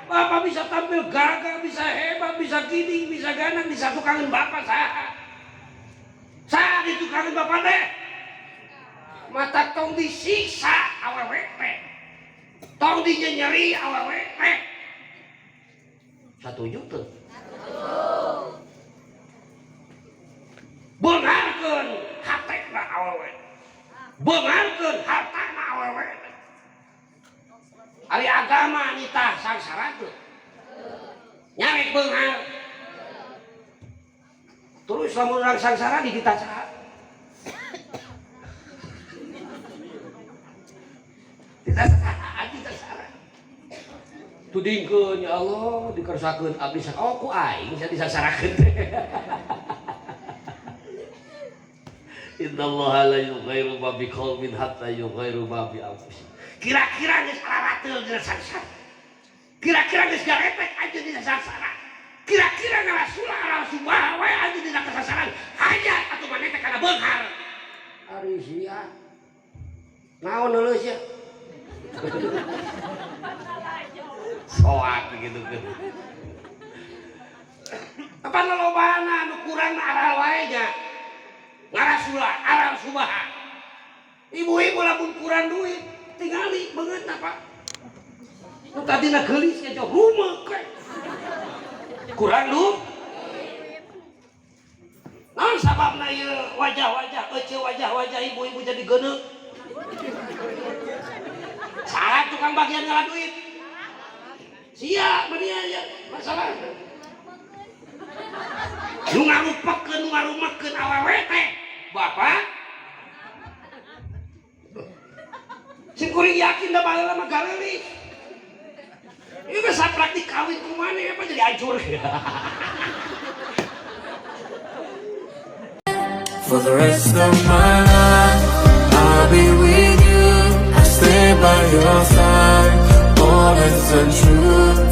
Bapak bisa tampil gagah, bisa hebat, bisa gini, bisa ganang, bisa tukangan bapak saha. Saha ditukangan bapak teh? Mata tong disiksa awewe teh. Tong dinyenyeri awewe teh. Satuju teu? Beungharkeun hatena awewe. Beungharkeun hartana awewe. Ari agama nitah sangsara teu? Nyarek beunghar. Terus lamun urang sangsara dititah saha? Titah saha, titah saha. Tudingkeun ya Allah dikersakeun abdi sak oh ku aing sia disangsarakeun teh. Innallaha la yughayyiru ma biqaumin hatta yughayyiru ma bi anfusihim. Kira-kira geus ararateul dina sangsara. Kira-kira geus garetek anjeun dina sangsara. Kira-kira ngarasula arasubah we anjeun dina kasasaran. Hajat atuh maneh teh kana beunghar. Ari sia. Naon leuleus sia? Soak gitu kan. Apa lolobana nu kurang aral wae nya. Ngarasula aral subaha. Ibu-ibu lamun kurang duit tingali beungeutna Pak. Nu tadina geulis nya jauh rumek we. Kurang duit. Naon sababna ieu wajah-wajah eceu wajah-wajah ibu-ibu jadi geuneuk? Salah tukang bagian ngala duit. Sia mania ya masalah. Nu ngarupekeun nu ngarumekeun awewe teh bapak. Sing kuring yakin da baheula mah gareulis. Ieu geus saprak dikawin ku maneh apa jadi hancur. For the rest of my life, I'll be with you. I stay by your side, always and true.